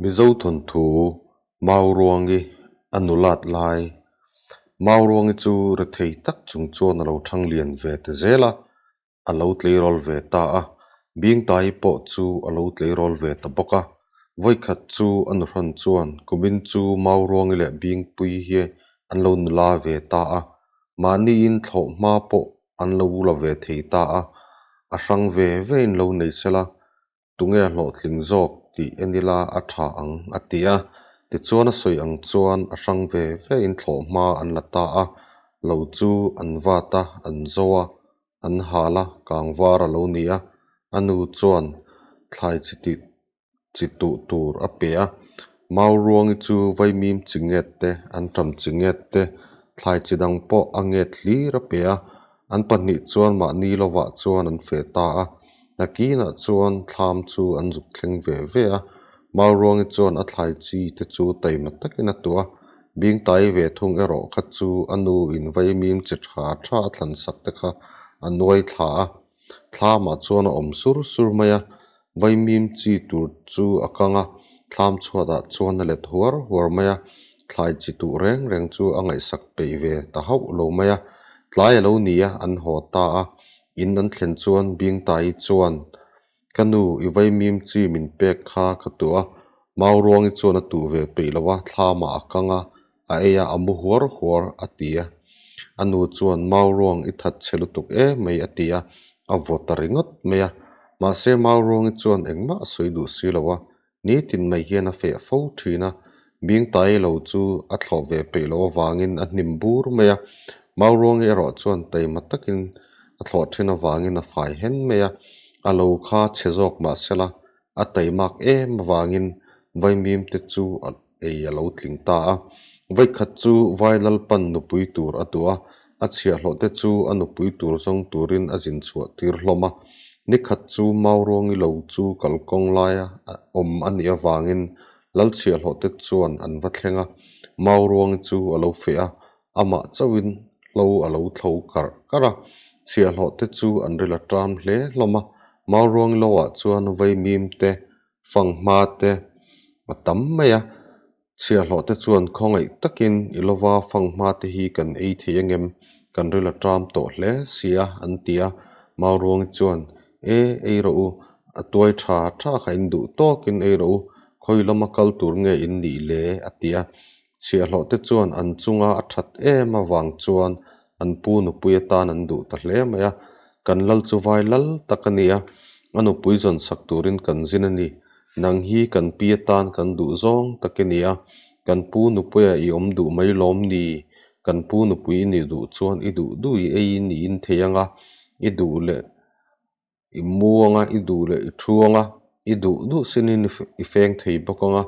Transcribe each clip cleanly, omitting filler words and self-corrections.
Mizo thawnthu Mauruangi a nulat lai. Mauruangi chu rethei tak chung chuan a lo thang lian ve ta zel a, a lo tleirawl ve ta a. Bingtai pawh chu a lo tleirawl ve ta bawk a. Vawikhat chu a nuhrawn chuan kumin chu Mauruangi leh Bingpui hi an lo nula ve ta a, mahniin thlawh hma pawh an lo la ve thei ta a, a hrang ve vein lo nei sela tunge a hlawhtling zawk tih en ila a tha ang a ti a. Tichuan a sawi ang chuan a hrang ve vein thlawh hma an la ta a, lo chu an vat a, an zo a, an hal a, kangvar a lo ni a, a nu chuan thlai chi tih chi tuh tur a pe a. Mauruangi chu vaimim chi nget te, anṭam chi nget te, thlai chi dang pawh a nget hlir a pe a. An pahnih chuan mahni lovah chuan an feh ta a. Nakinah chuan thlam chu an zuk thleng ve ve a. Mauruangi chuan a thlai chi te chu taima takin a tuah a. Bingtai ve thung erawh kha chu a nu in vaimim chi tha tha a thlan sak te kha a nuai thla a. Thlamah chuan a awm sur sur mai a, vaimim chi tur chu a kang a, thlam chhuatah chuan a let huar huar mai a, thlai chi tuh reng reng chu a ngaihsak peih ve ta hauh lo mai a. Tlai a lo ni a, an haw ta a, in an thlen chuan Bingtai chuan, Ka nu, i vaimim chi min pek kha ka tuh a, Mauruangi chuan a tuh ve peih lo a, thlamah a kang a, a ei a, a mu huar huar a ti a. A nu chuan, Mauruang i that chhe lutuk em mai a ti a, a vaw ta ringawt mai a. Mahse Mauruangi chuan engmah a sawi duh si lo a, nitin mai hian a feh fo thin a. Bingtai lo chu a thlawh ve peih loh avangin a hnim bur mai a. Mauruangi erawh chuan taima takin a thlawh thin avangin a fai hen mai a, a lo kha chhe zawk mahsela a taimak em avangin vaimim te chu a ei a lo tling ta a. Vaikhat chu vai Lalpan nupui tur a duh a, a chhiahhlawh te chu a nupui tur zawng turin a zin chhuah tir hlawm a. Nikhat chu Mauruangi lo chu kalkawng laia awm a nih avangin Lal chhiahhlawh te chuan an va thleng a, Mauruangi chu a lo feh a, amah chauhin hlo a lo thlo karh karh a, chhiahhlawh te chu an ril a ṭam hle hlawm a, Mauruangi lo ah chuan vaimim te, fanghma te a tam mai a, chhiahhlawh te chuan khawngaih takin i lova fanghma te hi kan ei thei angem, kan ril a ṭam tawh hle si a an ti a, Mauruangi chuan e ei rawh u, a tuai ṭha ṭha kha in duh tawkin ei rawh u, khawi lama kal tur nge in nih le a ti a. Chhiahhlawh te chuan an chunga a that em avang chuan an pu nupui atan an duh ta hle mai a, kan lal chu vai lal tak a ni a, a nupui zawn sak turin kan zin a ni. Nang hi kan pi atan kan duh zawng tak i ni a, kan pu nupuia i awm duh mai lawm ni? Kan pu nupui i nih duh chuan i duh duh i eiin i in thei ang a, i duh leh I mu anga, i duh leh i thu anga, i duh duh sinin i feng thei bawk anga,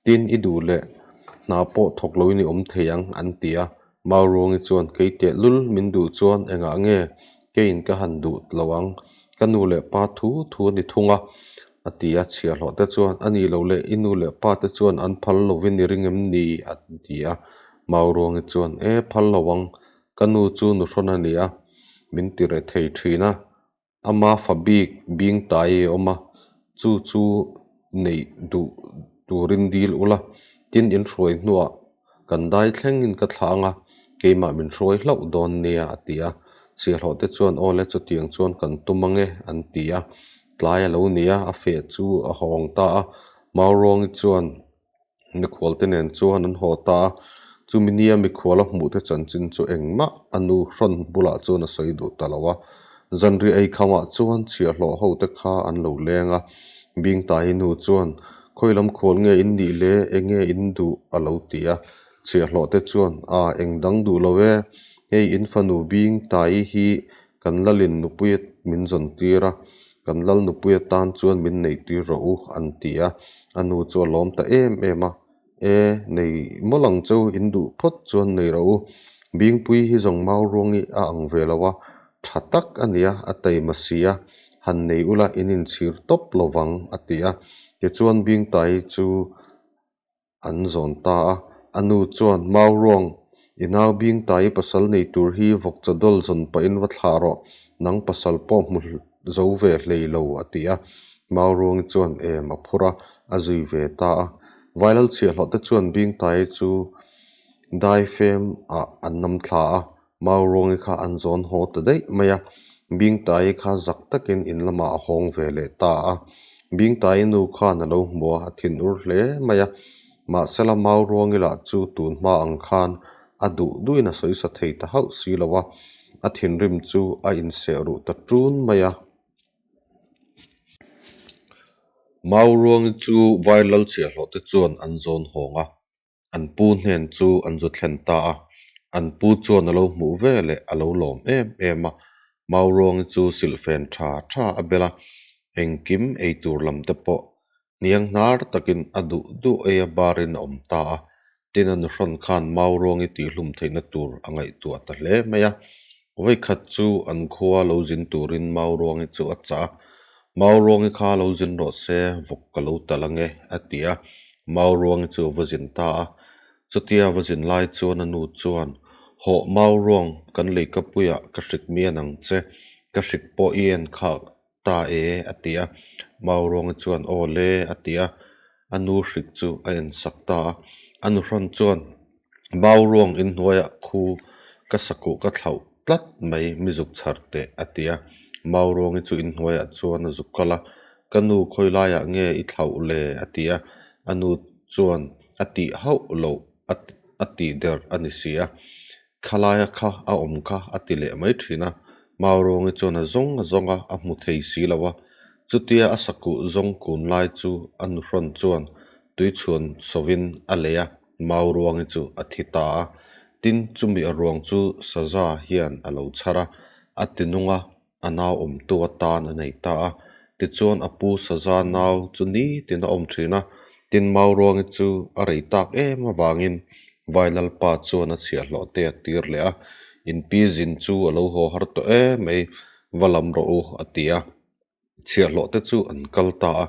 tin i duh leh hna pawh thawk loin i awm thei ang an ti a. Mauruangi chuan kei teh lul min duh chuan engah nge keiin ka han duh lo ang, ka nu leh pa thu thu a ni thung a a ti a. Chhiahhlawh te chuan a nih loh leh i nu leh pa te chuan an phal lovin i ring em ni a ti a. Mauruangi chuan e phal lo ang, ka nu chu nuhrawn a ni a, min ti reh thei thin a. Ama fa bik bing tai a awm a, chu chu neih duh turin dil ula, tin in hruai hnuah kan dai thlengin ka thlah ang a, keimah min hruai hlauh dawn nia a ti a. Chhiahhlawh te chuan aw le chutiang chuan kan tum ang e an ti a. Tlai a lo ni a, a feh chu a hawng ta a. Mauruangi chuan Mikhual te nen chuan an haw ta a, chumi nia mikhual a hmuh te chanchin chu engmah a nu hrawn bulah chuan a sawi duh ta lo a. Zanriah eikhamah chuan chhiahhlawh ho te kha an lo leng a, Bingtai nu chuan khawi lam khual nge in nih le, enge in duh a lo ti a. Chhiahhlawh te chuan a eng dang duh lo e, hei in fanu Bingtai hi Kan lalin nupui min zawn tir a, kan lal nupui atan chuan min neih tir rawh u, an ti a. A nu chu a lawm ta em em a, E, nei mawlh ang chu, in duh phawt chuan nei rawh u. Bingpui hi zawng mau ruangi a ang ve lo a, tha tak a nia, a taima si a, han nei ula in inchhir tawp lo vang, a ti a. Tichuan Bingtai chu An zawn ta a, a nu chuan, Mauruang, i nau bing ta i pasal nei tur hi vawkchaw dawl zawn pahin va thlah rawh, nang pasal pawh hmu zo ve hlei lo, a ti a. Mauruangi chuan em a phur a, a zui ve ta a. Vailal chhiahhlawh te chuan Bingtaii chu daifem ah an nam thla a, Mauruangi kha an zawn haw ta daih mai a. Bingtaii kha zak takin in lamah a hawng ve leh ta a. Bingtaii nu khan a lo hmu a, a thinur hle mai a. Mahsela Mauruangi lah chu tun hma ang khan a duh duhin a sawisa thei ta hauh si lo a, a thinrim chu a inseh ruh ta ṭun mai a. Mauruangi chu Vailal chhiahhlawh te chuan an zawn hawng a, an pu hnen chu an zu thlen ta a. An pu chuan a lo hmuh ve leh a lo lawm em em a. Mauruangi chu silhfen tha tha a bel a, engkim eitur lam te pawh hniang hnar takin a duh duh ei a barin a awm ta a. Tin a nuhrawn khan Mauruangi tihhlum theihna tur a ngaihtuah ta hle mai a. Vawikhat chu an khua lo zin turin Mauruangi chu a chah a, Mauruangi kha lo zin rawh se, vawk ka lo tal ange, a ti a. Mauruangi chu a va zin ta a. Chutia va zin lai chuan a nu chuan, Hawh Mauruang, kan leikapuiah ka hrik mian ang che, ka hrik pawh i en khak ta e, a ti a. Mauruangi chuan, Aw le, a ti a. A nu hrik chu a en sak ta a. A nuhrawn chuan, Mauruang inhnuaiah khu ka sakuh ka thlauh tlat mai, mi zuk chhar teh, a ti a. Mauruangi chu inhnuaiah chuan a zuk kal a, Ka nu khawi laiah nge i thlauh le? a ti a. A nu chuan a tih hauh loh a tih der a ni si a. Khalaia kha a awm kha a ti leh mai thin a, Mauruangi chuan a zawng a zawng a, a hmu thei si lo a. Chutia a sakuh zawng kun lai chu a nuhrawn chuan tuichhuan sawvin a lei a, Mauruangi chu a thi ta a. Tin, chumi a ruang chu Saza hian a lo chhar a, a ti nung a, a nau awmtu atan a nei ta a. Tichuan a pu Saza nau chu nitin a awm thin a, tin Mauruangi chu a rei tak em avangin Vailalpa chuan a chhiahhlawh te a tir leh a, In pi zin chu a lo haw har tawh em mai, va lam rawh u a ti a. Chhiahhlawh te chu an kal ta a,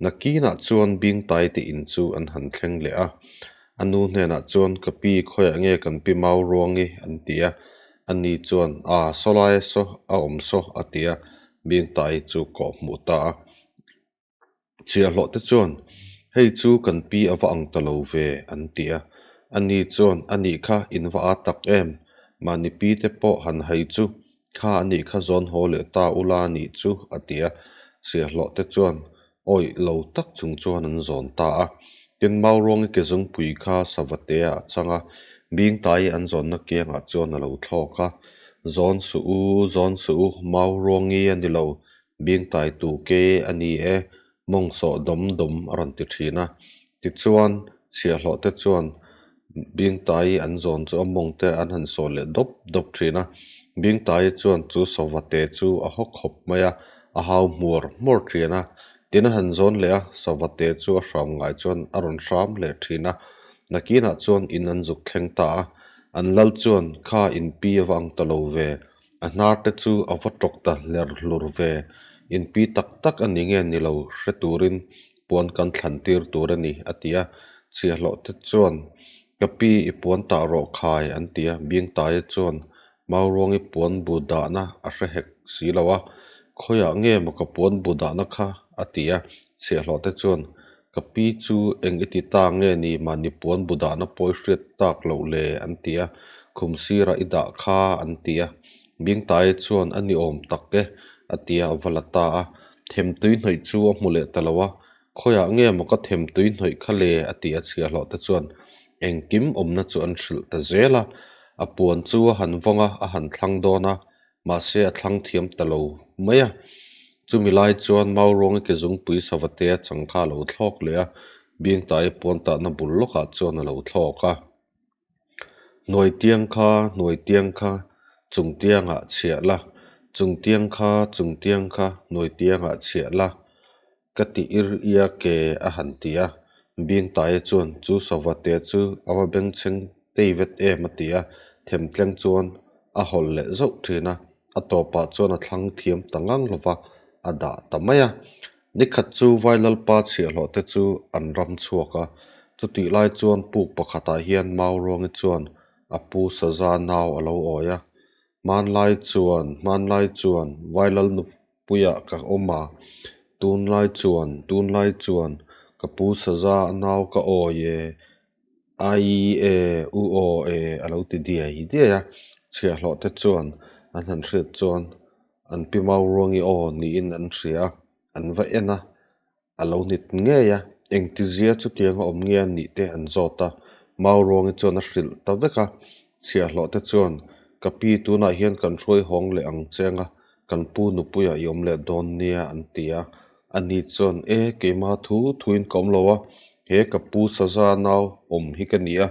nakinah chuan Bingtai te in chu an han thleng leh a. A nu hnenah chuan ka pi khawiah nge kan pi Mauruangi an ti a, Ani chuan, A, saw lai saw a awm saw, a ti a, Bingtai chu kawh hmuh ta a. Chhiahhlawh te chuan, Hei chu kan pi a va ang ta lo ve, an ti a. Ani chuan, A nih kha, in va â tak em? Mahni pi te pawh han hai chu, kha a nih kha zawn haw leh ta ula a nih chu, a ti a. Chhiahhlawh te chuan awih lo tak chung chuan an zawn ta a. Tin, Mauruangi ke zungpui kha Savatea a chang a, Bingtai an zawnna kiangah chuan a lo thlawk a. Zawn suh u, zawn suh u, Mauruangi a ni lo, Bingtai tu ke a ni e, mawng sawh dawm dawm a rawn ti thin a. Tichuan, chhiahhlawh te chuan Bingtai an zawn chu a mawng te an han sawh leh dawp dawp thin a. Bingtai chuan chu Savate chu a haw khawp mai a, a hau hmuar hmuar thin a. Tin a han zawn leh a, Savate chu a hram ngai chuan a rawn hram leh thin a. Nakinah chuan in an zuk thleng ta a. An lal chuan, Kha in pi a va ang ta lo ve. A hnar te chu a va tawk ta hler hlur ve. In pi tak tak a ni nge ni lo hre turin puan kan thlan tir tur a ni, a ti a. Chhiahhlawh te chuan, Ka pi, i puan tah rawh khai, an ti a. Bingtaia chuan, Mauruangi puan bu dahna a hre hek si lo a, Khawiah nge maw ka puan bu dahna kha? a ti a. Chhiahhlawh te chuan, Ka pi chu eng i ti ta nge ni mahni puan bu dahna pawh i hriat tak loh le? an ti a. Khum sirah i dah kha, an ti a. Bingtaia chuan, A ni awm tak e, a ti a, a va la ta a. Them tui hnawih chu a hmu leh ta lo a, Khawiah nge maw ka them tui hnawih kha le? a ti a, chhiahhlawh te chuan engkim awmna chu an hrilh ta zel a. A puan chu a han vawng a, a han thlang dawn a, mahse a thlang thiam ta lo mai a. Chumi lai chuan Mauruangi ke zungpui Savatea chang kha a lo thlawk leh a, Bingtaia puan tahna bul lawkah chuan a lo thlawk a. Hnuai tiang kha, hnuai tiang kha, chung tiangah chhiah la, chung tiang kha, chung tiang kha, hnuai tiangah chhiah la, ka ti ir ia ke a han ti a. Bingtaia chuan chu Savatea chu a va bengchheng tei vet em a ti a, themtleng chuan a hawlh leh zauh thin a, a tawpah chuan a thlang thiam ta ngang lo va, a dah ta mai a. Nikhat chu Vailalpa chhiahhlawh te chu an ram chhuak a, chutih lai chuan puk pakhatah hian Mauruangi chuan a pu Saza nau a lo awi a. Hmanlai chuan, hmanlai chuan Vailal nupuiah ka awm a, tunlai chuan, tunlai chuan. Ka pu saza a nau ka awi e, ai e, u aw e a lo ti diai diai a. Chhiahhlawh te chuan an han hriat chuan an pi Mauruangi aw niin an hria a, an va en a, a lo nit ngei a, engtizia chutianga awm nge a nih te an zawt a, Mauruangi chuan a hrilh ta vek a, chhiahhlawh te chuan ka pi tunah hian kan hruai hawng leh ang che anga kan pu nupuiah i awm leh dawn nia an ti a, ani chuan e keima thu thuin ka awm lo a, he ka pu saza nau awm hi ka ni a,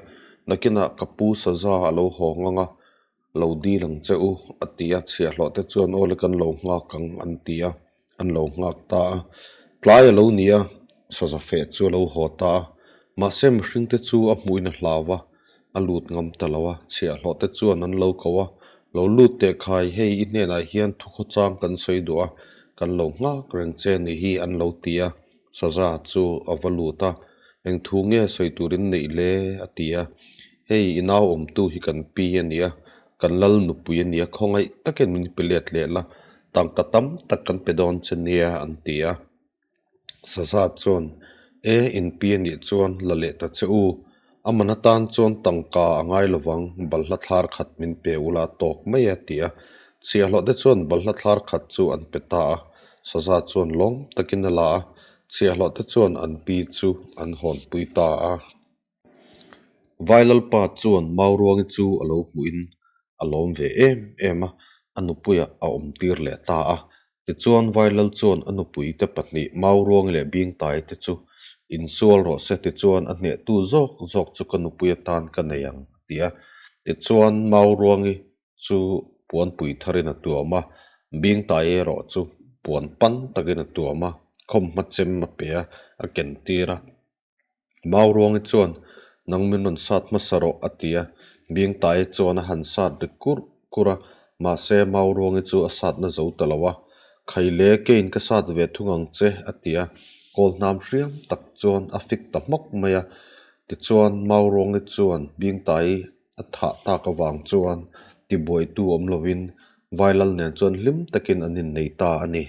nakinah ka pu saza a lo hawng anga lo dil ang che u a ti a, chhiahhlawh te chuan aw le kan lo nghak ang an ti a, an lo nghak ta a, tlai a lo ni a, saza feh chu a lo haw ta a, mahse mihring te chu a hmuhin a hlau a, a lut ngam ta lo a, chhiahhlawh te chuan an lo ko a, lo lut teh khai hei i hnenah hian thukhawchang kan sawi duh a, kan lo nghak reng che ni hi an lo ti a, saza chu a va lut a, eng thu nge sawi turin neih le a ti a, hei i nau awmtu hi kan pi a ni a, kan lal nupui a ni a, khawngaih takin min pe let leh la, tangka tam tak kan pe dawn che nia an ti a. Saza chuan, E, in pi a nih chuan la leh ta che u, a man atan chuan tangka a ngai lovang, balhla thlar khat min pe ula a tawk mai a ti a. Chhiahhlawh te chuan balhla thlar khat chu an pe ta a, Saza chuan lawm takin a la a, chhiahhlawh te chuan an pi chu an hawnpui ta a. Vailalpa chuan Mauruangi chu a lo hmuhin a lawm ve em em a, a nupuiah a awm tir leh ta a. Tichuan Vailal chuan a nupuite pahnih Mauruangi leh Bingtai te chu insual rawh se tichuan a hnehtu zawk zawk chu ka nupui atan ka nei ang a ti a. Tichuan Mauruangi chu puanpui tharin a tuam a, Bingtai erawh chu puan pan takin a tuam a, khawmhma chem a pe a, a ken tir a. Mauruangi chuan, Nang min rawn sat hmasa rawh, a ti a. Bingtaia chuan a han sat ri kurh kurh a, mahse Mauruangi chu a satna zo ta lo a. Khaile, keiin ka sat ve thung ang che, a ti a. Kawlhnam hriam tak chuan a fik ta hmawk mai a. Tichuan, Mauruangi chuan Bingtai a thah tak avang chuan tibuaitu awm lovin Vailal nen chuan hlim takin an innei ta a ni.